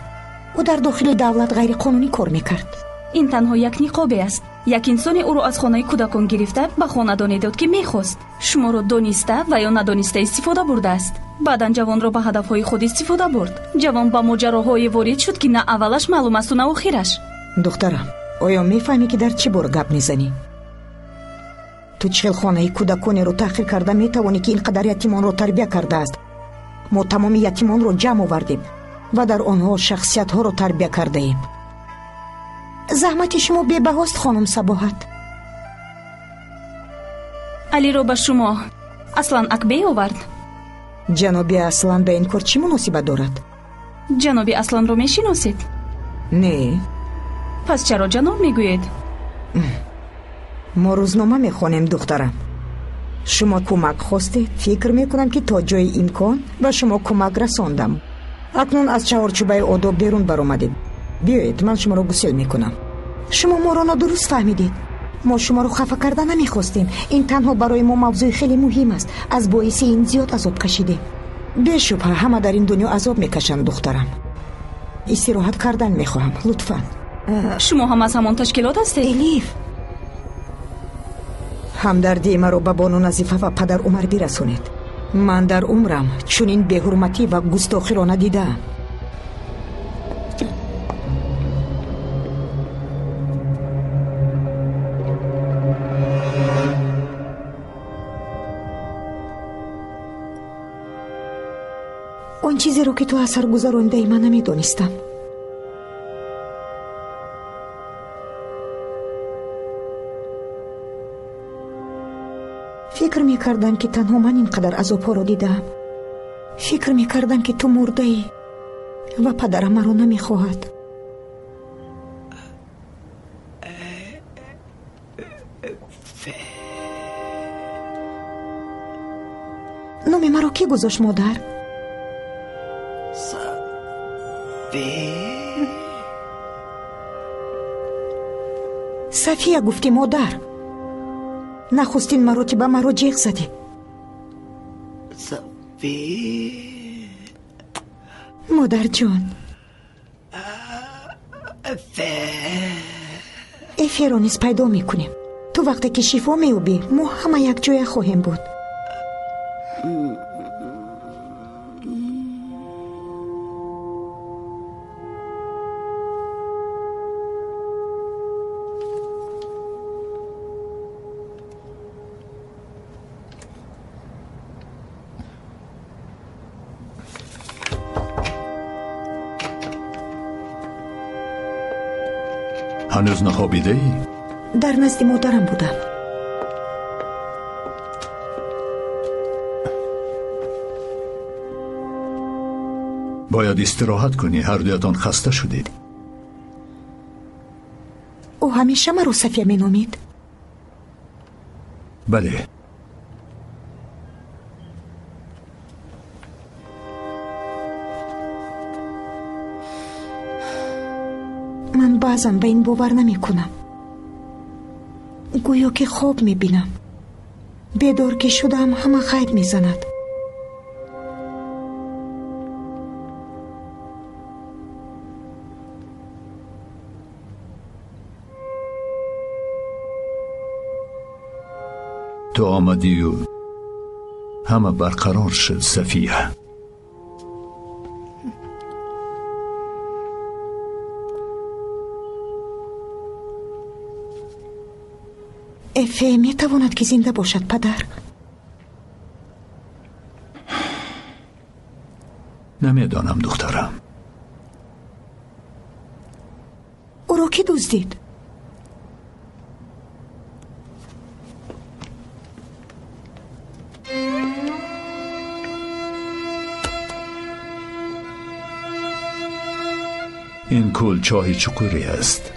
Ӯ дар дохили давлат ғайриқонунӣ кор мекард. Ин танҳо як ниқобе аст. Як инсоне ӯро аз хонаи кӯдакон гирифта ба хонадоне дод, ки мехост. Шуморо дониста ва ё надониста истифода бурдааст. Баъдан ҷавонро ба ҳадафҳои худ истифода бурд. Ҷавон ба моҷароҳое ворид шуд, ки на аввалаш маълум асту на охираш. Духтарам, оё мефаҳмӣ, ки дар чӣ бор гап мезанӣ? Ту чӣ хел хонаи кӯдаконеро таҳқир карда метавонӣ, ки ин қадар ятимонро тарбия кардааст? Мо тамоми ятимонро ҷамъ овардем ва дар онҳо шахсиятҳоро тарбия кардаем. Заҳмати шумо бебаҳост, хонум Сабоҳат. Алиро ба шумо Аслан Акбей овард. Ҷаноби Аслан ба ин кор чӣ муносибат дорад? Ҷаноби Асланро мешиносед? Не. Пас чаро ҷаноб мегӯед? Мо рӯзнома мехонем, духтарам. Шумо кӯмак хостед, фикр мекунам, ки то ҷои имкон ба шумо кӯмак расондам. Акнун аз чаҳорчӯбаи одоб берун баромадед. Биёед, ман шуморо гусел мекунам. Шумо моро нодуруст фаҳмидед. Мо шуморо хафа карда намехостем. Ин танҳо барои мо мавзӯи хеле муҳим аст. Аз боиси ин зиёд азоб кашидем. Бешубҳа ҳама дар ин дунё азоб мекашанд, духтарам. Истироҳат кардан мехоҳам, лутфан. Шумо ҳам аз ҳамон ташкилот ҳастед? Элиф, ҳамдардии маро ба бону Назифа ва падар Умар бирасонед. Ман дар умрам чунин беҳурматӣ ва густохиро надидаам. Он чизеро, ки ту аз сар гузаронидаи, ман намедонистам. Фикр мекардам, ки танҳо ман ин қадар азобҳоро дидаам. Фикр мекардам, ки ту мурдаӣ ва падарам маро намехоҳад. Номи маро кӣ гузошт, модар? Сафия гуфтӣ, модар. Нахустин маротиба маро ҷеғ задӣ. Модарҷон, эферо низ пайдо мекунем. Ту вақте ки шифо меёбӣ, мо ҳама якҷоя хоҳем буд. هنوز نخوابیده ای؟ در نزد مادرم بودم. باید استراحت کنی، هر دویتان خسته شدید. او همیشه مرا صفیه می نامید. بله. من بعضا به این باور نمی کنم. گویا که خواب می بینم. بیدار که شدم همه غیب می زند. تو آمدی و همه برقرار شد صفیه. افه می تواند که زنده باشد پدر؟ نمیدانم دخترم. او را کی دزدید؟ این کل چاه چقوری است.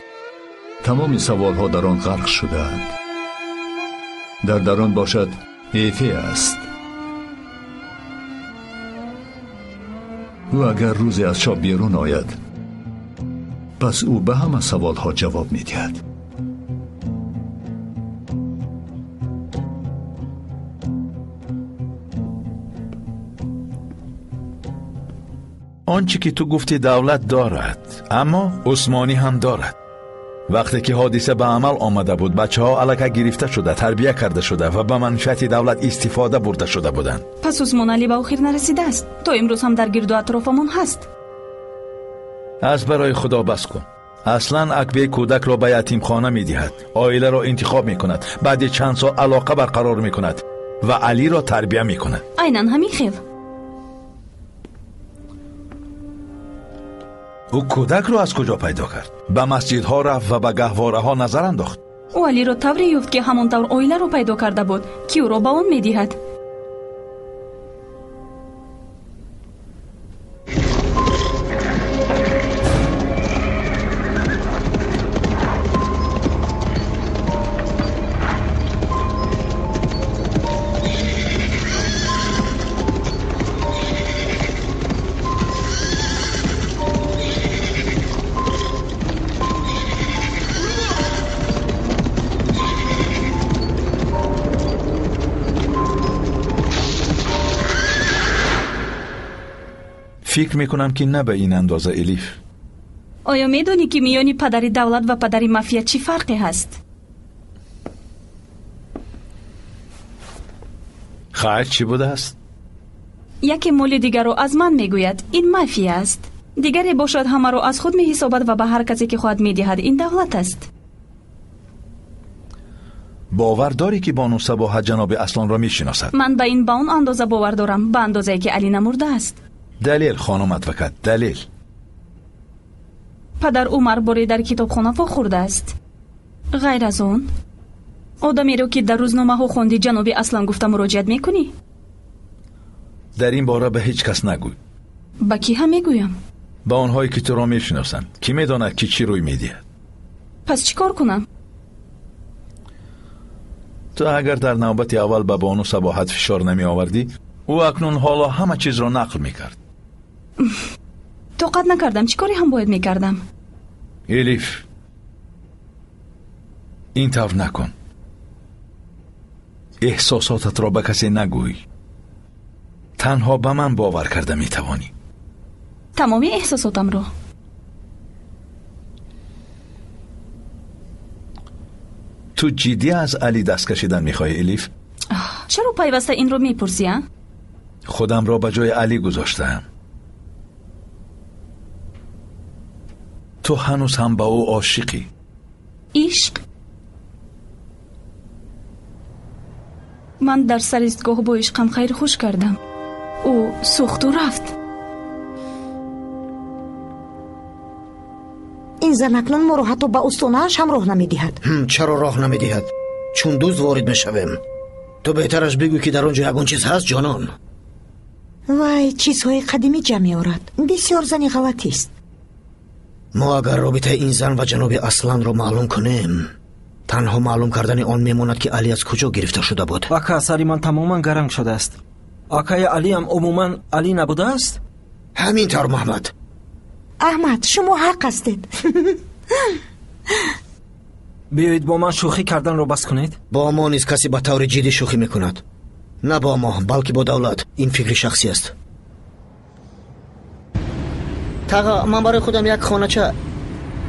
تمام سوالها در آن غرق شده‌اند. در درون باشد ایفه است. او اگر روزی از چاه بیرون آید، پس او به همه سوالها جواب می‌دهد. آنچه که تو گفتی دولت دارد، اما عثمانی هم دارد. وقتی که حادثه به عمل آمده بود، بچه ها الکه گرفته شده، تربیه کرده شده و به منفعت دولت استفاده برده شده بودند. پس عثمان علی به آخر نرسیده است. تا امروز هم در گرد و اطرافمان هست. از برای خدا بس کن. اصلا اکبه کودک را به یتیم خانه می دهد، عائله را انتخاب می کند، بعد چند سال علاقه برقرار می کند و علی را تربیه می کند. عینا همین خیل. او کودک را از کجا پیدا کرد؟ به مسجدها رفت و به گهواره ها نظر انداخت. او علی را طوری یافت که همان طور عائله را پیدا کرده بود که او را به آن می دهد. فکر میکنم که نه به این اندازه الیف. آیا میدونی که میان پدر دولت و پدر مافیا چی فرقی هست؟ خیر، چی بوده است؟ یکی مال دیگر رو از من میگوید این مافیا است، دیگری باشد همه رو از خود میحسابد و به هر کسی که خواهد میدهد. این دولت است. باور داری که بانو صباحت جناب اصلان را میشناسد؟ من به این به اون اندازه باور دارم، به اندازه که علی نمرده است. دلیل خانم ادوکت، دلیل. پدر عمر باری در کتابخانه خورده است. غیر از اون آدمی رو که در روزنامه ها خوندی جناب اصلان گفته مراجعت میکنی؟ در این باره به هیچ کس نگوی. به کی هم میگویم؟ به آنهایی که تو را میشناسند، کی میداند که چی روی میدهد. پس چیکار کنم؟ تو اگر در نوبت اول به بانو صباحت فشار نمی آوردی، او اکنون حالا همه چیز را نقل میکرد. طاقت نکردم، چیکاری هم باید میکردم؟ الیف، این طور نکن. احساساتت را به کسی نگوی. تنها به من باور کرده میتوانی. تمامی احساساتم را. تو جدی از علی دست کشیدن میخوای الیف؟ چرا پیوسته این رو میپرسی؟ خودم را به جای علی گذاشتم. تو هنوز هم به او عاشقی. عشق؟ من در سر ایستگاه با عشقم خیر خوش کردم. او سوخت و رفت. این زن اکنون ما رو حتی به استانه‌اش هم راه نمیدهد. چرا راه نمیدهد؟ چون دوز وارد میشویم. تو بهترش بگو که در آنجا یگان چیز هست جانان. وای، چیزهای قدیمی جمع می‌آورد. بسیار زنی غلطی است. ما اگر رابطه این زن و جناب اصلان را معلوم کنیم، تنها معلوم کردن آن میماند که علی از کجا گرفته شده بود. اکا، سری من تماما گرنگ شده است. اکای علی هم عموما علی نبوده است؟ همینطور محمد. احمد، شما حق هستید. بیایید با من شوخی کردن رو بس کنید. با ما نیز کسی به طور جدی شوخی میکند. نه با ما، بلکه با دولت. این فکر شخصی است. تاقا، من برای خودم یک خانه چه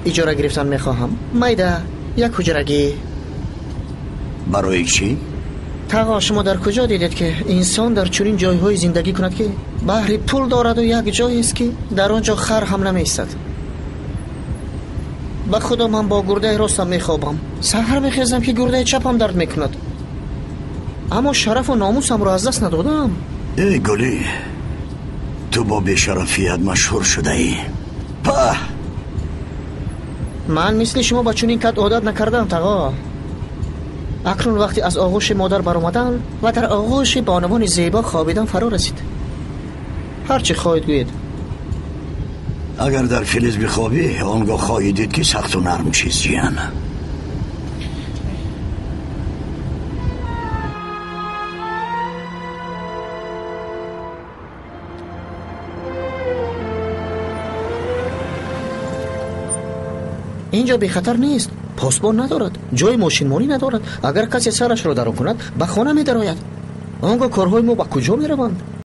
اجاره گرفتن میخواهم. مایده یک حجرگی. برای چی؟ تاقا، شما در کجا دیدید که انسان در چنین جایهای زندگی کند که بهر پول دارد و یک جایی است که در آنجا خر هم نمی‌ایستد؟ به خدا من با گرده راستم میخوابم، سحر میخیزم که گرده چپم درد میکند، اما شرف و ناموسم را از دست ندادم. ای گلی، تو با بیشرفیت مشهور شده ای. پاه! من مثل شما با چنین کت عادت نکردم تاقا. اکنون وقتی از آغوش مادر برآمدم و در آغوش بانوان زیبا خوابیدم فرا رسید. هرچی خواهید گویید. اگر در فلز بخوابی آنگاه خواهی دید که سخت و نرم چیز چیان. اینجا بی خطر نیست. پاسبان ندارد، جای ماشینمانی ندارد. اگر کسی سرش را درون کند به خانه می درآید. آنگاه کارهای ما به کجا می روند؟